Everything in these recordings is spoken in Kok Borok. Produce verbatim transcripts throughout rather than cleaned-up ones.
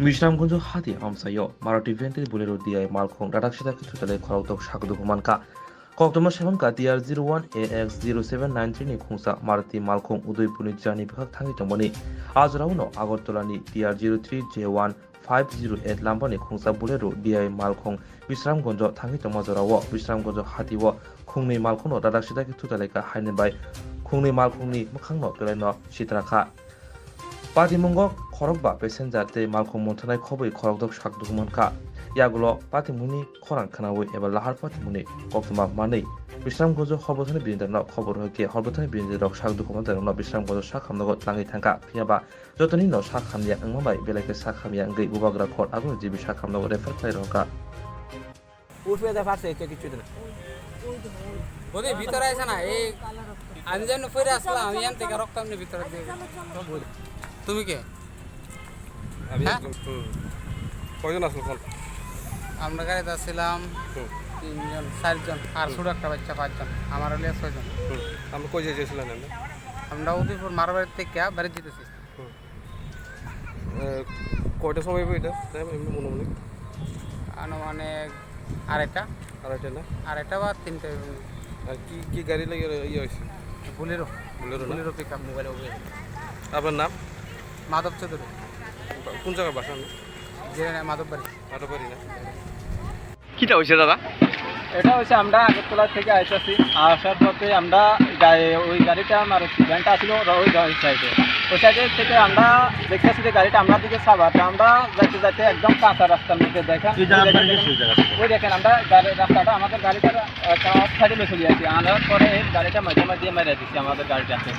Bisramganj hati amchaio Maruti van tei Bolero D I malkhung dadak sidak khe thutalai khorokdok sak dukhu mankha. Koktwma saimankha T R zero one A X zero seven nine three ni khungsa Maruti malkhung Udaipurni chani bwkhak thangwi tongmani. A jorao no Agartala ni T R zero three J one five zero eight lambani khungsa Bolero D I malkhung Bisramganjo thangwi tongma jorao Bisramganjo hatio khungnwi malkhungno dadak sidak khe thutalaikha haini bai khungnwi malkhungni mwkhangno belaino sitrakha. Patimungo khorokba passenger tei malkhung munthanai khobwi khorokdok sak dukhu mankha. Yagulo patimungni khorang khwnawi eba lahar patimungni koktwma manwi Bisramganjo Horbothani Birindarno khobor rwkhe Horbothani Birindarok sak dukhu mantairokno Bisramganjo sak hamnogo tlangwi thangkha. Phiyaba jotoni no sak hamya wngma bai belai khe sak hamya wngwi bubagra khor agoni jibi sak hamnogo refer khlai rwkha. উঠবে দে ফার্স্ট একে কিছু দিন। বৌদি, ভিতরে আইসা না, এই আমি যেন ফিরে আসলাম, আমি এন থেকে রক্ত এমনি ভিতরে দিয়ে গেছে। তুমি কে? আমি হ্যাঁ? একজন, হুম। কয়জন আসলো কোন? আমরা গাড়িতে আসছিলাম হুম। তিনজন, চারজন, আর হুম। ছোট একটা বাচ্চা পাঁচজন, আমার হলে ছয়জন। হুম। আমরা কই যেতে ছিলেন আমরা? আমরা উদয়পুর মারবাড়ির থেকে বাড়ি যেতেছি। হুম। এ, কয়টার সময় হবে এটা? টাইম এমনি মনে মনে? আনুমানিক আড়াইটা। আড়াইটা না? আড়াইটা বা তিনটা এরকম। আর কি, কি গাড়ি লাগে ইয়ে হয়েছে? বুলেরো। বুলেরো না? Bolero pick up. Mobile open. আপনার নাম? মাধব চৌধুরী। কোন জায়গার বাসা আপনার? যে মাধববাড়ি। মাধববাড়ি না? কিতা হইছে দাদা? এটা হচ্ছে আমরা আগরতলা থেকে আইতাছি, আসার পথে আমরা গায়ে ওই গাড়িটা আমার ভ্যানটা ছিল ওরা ওই গাড়ির সাইডে, ওই সাইডে থেকে আমরা দেখতেছি যে গাড়িটা আমার দিকে সাবার, তো আমরা যাইতে যাইতে একদম কাঁচা রাস্তার মধ্যে দেখেন, এই যে ওই আপনার দেখেন, গেছে ওই জায়গা থেকে। ওই দেখেন আমরা গাড়ি, রাস্তাটা আমাদের গাড়িটার একটা সাইডে চলে আসি, আনার পরে এই গাড়িটা মাঝে মাঝে মেরে দিচ্ছে আমাদের গাড়িটাকে,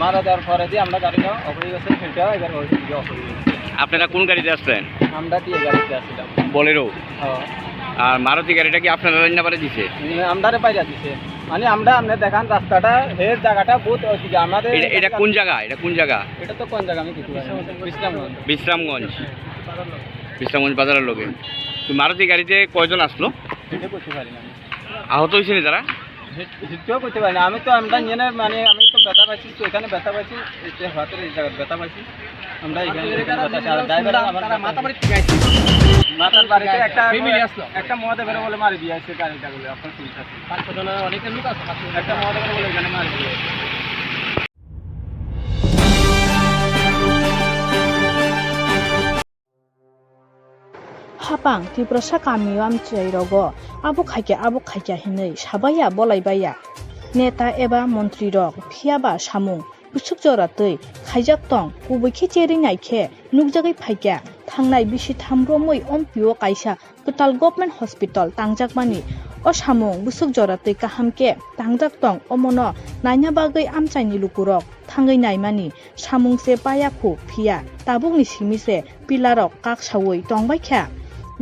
মারা দেওয়ার পরে দিয়ে আমরা গাড়িটা অফ হয়ে গেছে, ফিল্ডটা এবার ওই দিকে অফ হয়ে গেছে। আপনারা কোন গাড়িতে আসলেন? আমরা দিয়ে গাড়িতে আসছিলাম। বলেরো? হ্যাঁ। আর মারুতি গাড়িটা কি আপনারা রান্না পারে দিছে? উম, আমরারে পাইরা দিছে। মানে আমরা, আপনি দেখান রাস্তাটা, এর জায়গাটা বহুত ওইদিকে আমাদের এটা, এটা কোন জায়গা? এটা কোন জায়গা? এটা তো কোন জায়গা আমি কিছু জানি না। বিশ্রামগঞ্জ। বিশ্রামগঞ্জ। বিশ্রামগঞ্জ বাজারের লগে। তো মারুতি গাড়িতে কয়জন আসলো? এটা করতে পারি না। আহত হয়েছেন তারা? হিট-, হিটকেও করতে পারি না। আমি তো, আমরা নিয়ে না, মানে আমি তো ব্যথা পাইছি, তো এখানে ব্যথা পাইছি, এই যে হাতের এই জায়গায় ব্যথা পাইছি। আমরা এখানে, এখানে ব্যথা পাইছি। আর ড্রাইভার, আমার তারা মাথা বাড়ি ঠিক আছে। মাথার বাড়িতে একটা, ফ্যামিলি আসলো। একটা মদ এবারে বলে মারি দিয়ে আসছে গাড়িটা বলে, আপনার পুলিশ আছে। পাঁচ ছ জনের অনেকের লোক আছে, পাঁচ ছ জন। একটা মদ এবারে বলে এখানে মারি দিয়ে আসছে। Hapang Tiprasa kamio amchai rogo abo khaikya abo khaikya hinwi sabaiya bolaibaiya neta eba montri rok, phiyaba samung bwswk jora twi khaijak tong, kubui khe cherwi naikhe nukjagwi phaikya. Thangnai bisi tham romwi ompio kaisa kwtal government hospital tangjakmani. O samung bwswk jora twi kaham khe tangjak tong, omono naina bagwi amchaini lukurok thangwi naimani. Samung se paya khu, phiya tabukni simi se pilarok kak saui tongbai kha.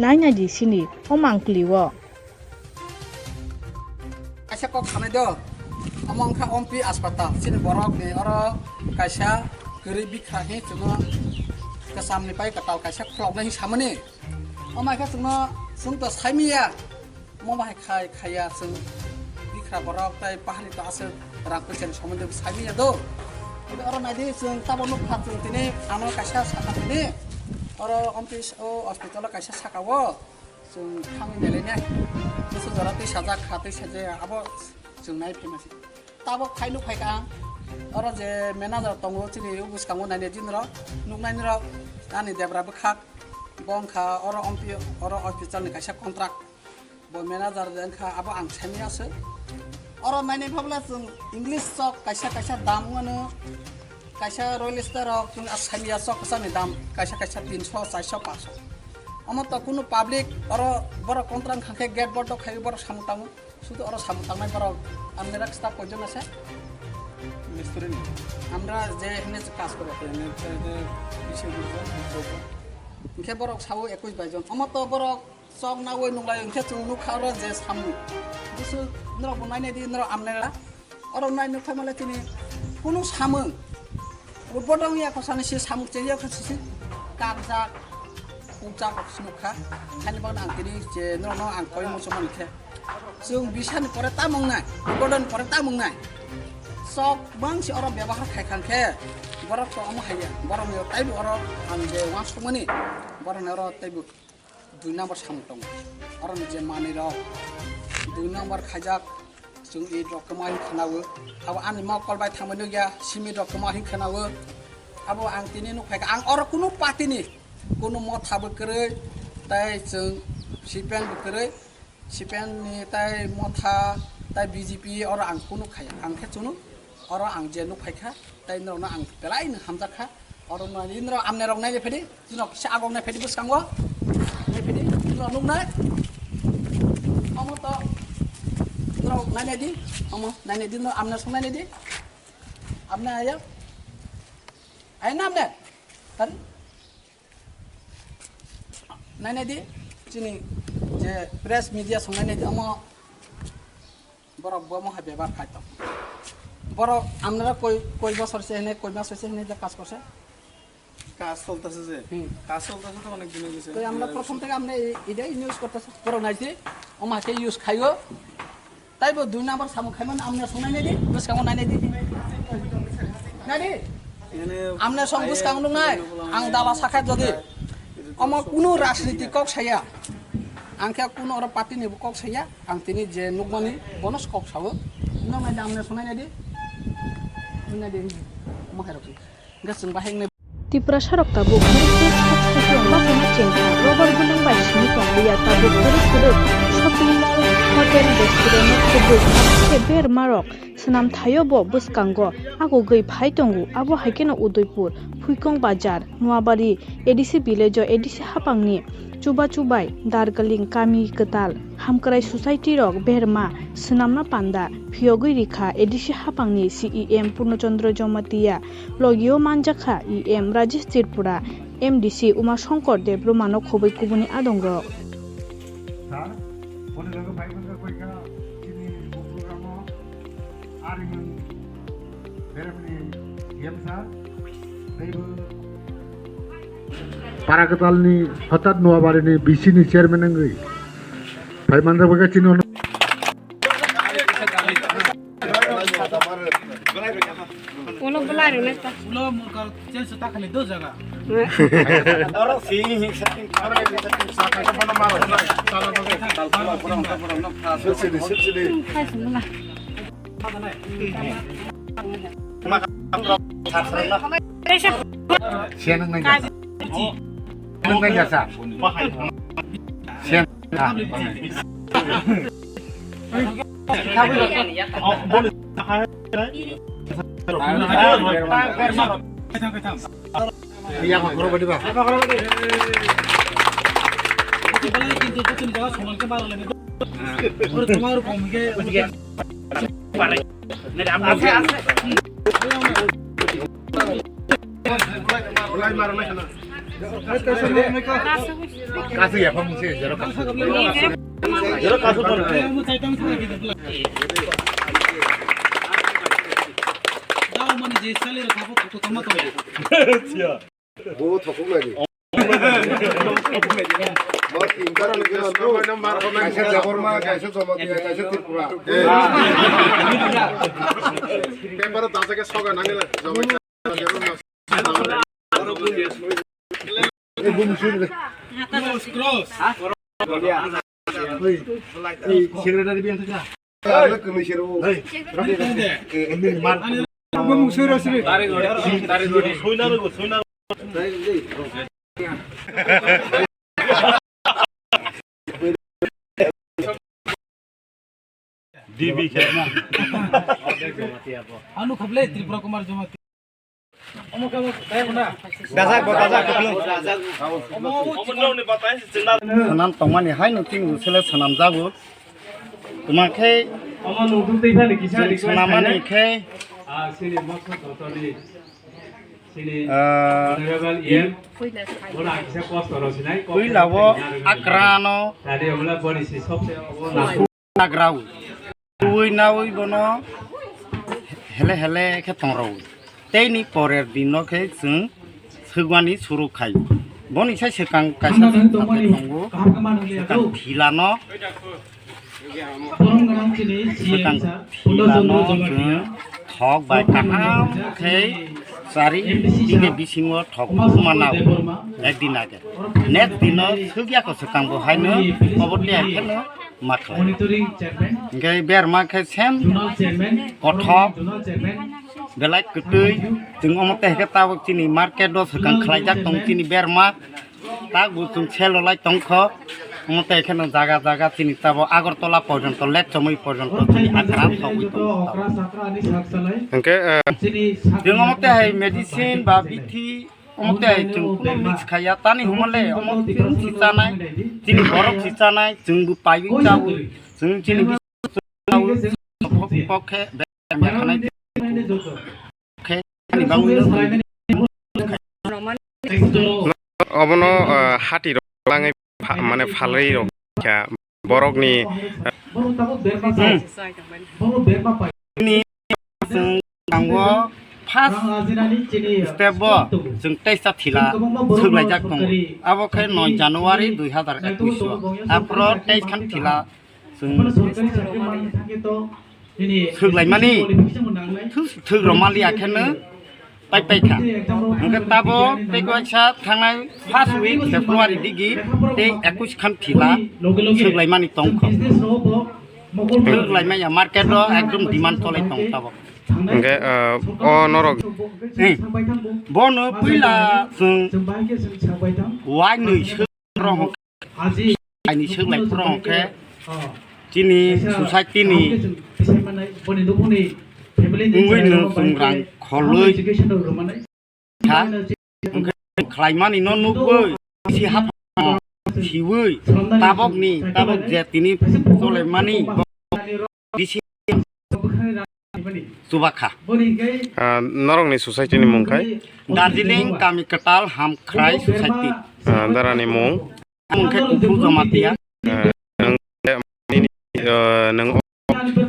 Nai nai di sini o mangpli o. Kaisa kok sanai do, omo wngkha Ompi Aspatal, chini borok ni oro kaisa kwrwi bikha hi chwngno kwcham ni pai kwtal kaisa khlok nai hi samani. Omo hai khe chwngno, chwng to saimiya. Omo bahai khai khaiya chwng bikra borok tei pahari to aswk rang puisa ni somondo bo saimiya do. Tini oro naidi chwng tabok nukha chwng tini ano kaisa saka tini oro office o hospital o kaisa saka o chwng thangwi nailainai. Bwswk jora twi sajak kha twi sajak abo chwng nai phaima se. Tabok khai nuk phaikha ang oro je manager tongo chini o bwskango nainai di norok nuknai norok ani debra bwkhak bo wngkha oro office oro hospital ni kaisa contract. Bo manager de wngkha, abo ang saimanya se. Oro nainai phabla chwng English sok kaisa kaisa dam wngmano, kaisa Royal Star rok chwng a saimanya sok kwchangni dam kaisa kaisa tinso, charso, paanso. Omo to kunu public oro borok contract wngkha khe gate board rok khai borok samung tango. Sudu oro samung tangnai borok amni rak staff koijon ase? Mistri ni. Amra je hene kaam kore, hene je, je, bisi bujo, bujo. Hingke borok sao ekush baijon. Omo to borok Chok nawi nunglai hwnkhe chwng nukha oro je samung. Busu norok bo nainai di, norok amnai ra. Oro nai nukha male tini kunu samung. Udbodong ya kosani se samung chengya kha sisi. Kakjak, ukjak nukha. Hani bagwi ang tini je norokno ang koi muchung mankhe. Chwng bisani pore tamung nai, udbodon pore tamung nai. Chok bangsi oro bebahar khai khangkhe borok to omo haiya. Borok ni taibo oro ang je wansukmani. Oro hwnwi oro teibo dui number samung tongo. Oro ni je manwi rok dui number khaijak, chwng i rok kwma hin khwnawo. Abo ani mokol bai thangmani ya, simi rok kwma hin khwnawo. Abo ang tini nuk phaikha, ang oro kunu party ni, kunu motha bo kwrwi, tei chwng C P M bo kwrwi. C P M ni tei motha tei B J P oro ang kunu khaya. Ang khe chunu oro ang je nuk phaikha tei norokno ang belai no hamjak kha. Oro no norok amne rok naile phedi, norok kisa agok nai phedi bwskango. Nai phedi, norok nuk nai. Omo to norok nai nai di, omo nai nai di, norok amne song nai nai di. Amne ayo. Ayo na amne. Tari. Nainai di, chini je press media song nainai di, omo borok bo omo hai bebak khai tong. Borok amnara koi, koi bosor se hene, koi mas se hene je kaj korse? কাজ চলতেছে যে? হুম। কাজ চলতেছে তো অনেক দিন হয়ে গেছে। তো আমরা প্রথম থেকে আমরা এই, এটাই ইউজ করতেছি। Borok nai di, omo hai khe use khaio. Taibo dui number samung khaimani amne song nainai di, bwskango nainai di. Nai di. Amne song bwskango nuknai, ang dala sakha jodi. Omo kunu rajniti kok saya. Ang khe kunu oro party ni bo kok saya. Ang tini je nukmani bono kok sao. Nuknai di amne song nainai di. Nai di. Omo hai rok. Hingke chwng bahai wngnai. Tiprasarok tabuk baksa chengkha, rubber gwnang bai simi tongliya, tabuk kwrwk kwrwk shopping mall, hotel, restaurant no kubui, aboni bermarok swnam thaio bo bwskango agugwi phai tongo, abo hai kheno Udaipur, Phuikong Bazar, Noabari, A D C village o A D C haphangni Chubachubai, Dargaling kami kwtal, Hamkrai society rok berma swnamna panda phiyogwi rikha A D C haphangni C E M Purno Chandra Jamatia, logio manjakha E M Rajesh Tripura, M D C Uma Shankar Debbarma no khobwi kubuni adongrok. Sir, boni loge phai manjak bai kha chini bo program o. Arimani beremani yemsa, teibo Parakwtalni hotat Noabarini B C ni chairman wngwi phai manjak bai kha chini ono. Ulo belai rwna ta. Ulo murka chensu ta khali do jaga. Oro si hi setting. Subsidy, subsidy. Khai sumla. Siya nang nang jasa. Nang nang jasa. Siya. Iya, kok, kok, kok, kok. Kasu ya, pamung se, jero kasu. Jero kasu pon. Dao mani je sale ra thabo to tama to. Bo thokok lagi. Bo tingkar lagi na tu. Kaisa Debbarma, kaisa Jamatia, kaisa Tripura. Paper ta ke soga nangila. Jamatia. D B khe. Anu khablai Tripura Kumar Jamatia. Dajak bo, dajak, dajak. Swnam tongmani hai no chini usele swnam jago. Tuma khe chwng swnamani khe, ah, puila o akrano Nagrao. Twi nawi bono hele hele khe tongrao. Teini porer din no khe chwng swgwani suru khai. Boni sai swkang kaisa swkang tongo. Swkang thilano. Swkang thilano chwng thok bai kaham khe Tari tini bisingo thok manao ekdin age. Next dino sugya ko swkang bo haino obo tei haino ma khlai. Hingke berma khe sem kothok belai kwtwi chwng omo tei khe tabuk chini market o swkang khlaijak tong chini berma. Tak bo chwng selo lai tongkho. Omo tei kheno jaga jaga chini tabo Agartala porjonto, Lekchomwi porjonto chini akran thogwi tongo. Hingke, eh, chwng omo tei hai medicine ba bithi omo tei hai chwng kuno mix khaiya tani humale omo chwng si chanai, chini borok si chanai, chwng bo paiwi chawi, chwng chini pokhe khe ani bagwi no obono, ah, hati rok langwi pha-, mane phalwi rok kha borokni, ah, ni chwng tango first step bo chwng teisa thila swklaijak tongo. Abo khe noi January dui hazar ekwis o. Aphro teis khan thila chwng swklaimani thwk, thwk rwmaliya kheno pai pai kha. Hwnkhe tabo tei kaisa thangnai first week February digi tei ekwis khan thila swklaimani tongkho. Swklaimaya market o ekdom demand cholai tong tabo. Hwnkhe, ah, o norok Hmm. Bono puila chwng wainwi swk rong Aini swk lai phuru hwnkhe chini society ni wngwi no chwng rang kholwi kha, hwnkhe khlaimani no nugwi si haphang siwi tabok ni tabok je tini cholaimani bisi chubakha. Ah, norokni society ni mung khai? Darjeeling Kami Kwtal Hamkhrai Society. Ah, darani mung? Mung khe Kuphur Jamatia. Ah, nwng, nini, ah, nwng,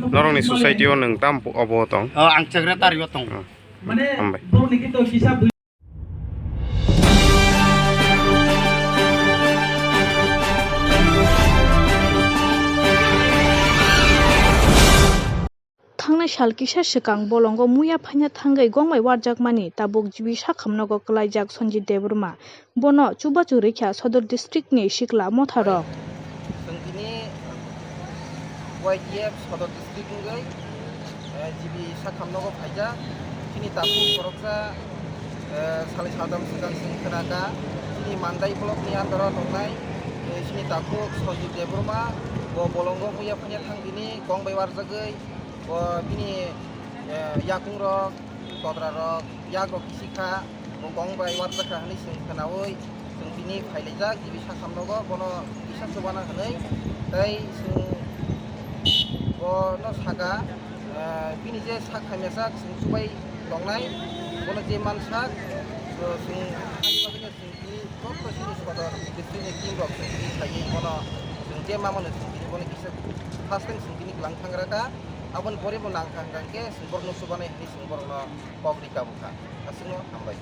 norokni society o nwng tam obo tong? Oh, ang secretary o tong. Ah, hambai. Thangnai sal kisa swkang bolongo muya phaina thangwi gong bai warjakmani tabuk G B sakhamnogo kwlaijak Sanjit Debbarma. Bono chubachu rwikha Sodor district ni sikla motharok. Chwng tini Y T F Sodor district wngwi, eh, G B sakhamnogo phaijak. Chini takhuk khoroksa, eh, salai saldam swkang chwng khwnakha. Chini Mandai block ni under o tongnai, eh, chini takhuk Sanjit Debbarma. Bo bolongo muya phaina thang tini gong bai warjagwi. Bo bini, eh, yakungrok, todrarok, yakrok kisikha, bo gong bai warjakha hwnwi chwng khwnaui, chwng bini phailaijak, G B sakhamnogo bono kisa chubana hwnwi, tei chwng bono saka, eh, bini je sak khaimyasa chwng chubai tongnai, bono je mansak, bo chwng Chwng tini joto chini Sodor district ni team rok chwng tini khlaiwi bono chwng je mamano chwng tini bono kisa first time chwng tini kwlang thangra kha. Aboni pore bo nang thang thang khe chwng borokno chubanai hwnwi chwng borokno kok ri kabo kha. Aswkno hambai.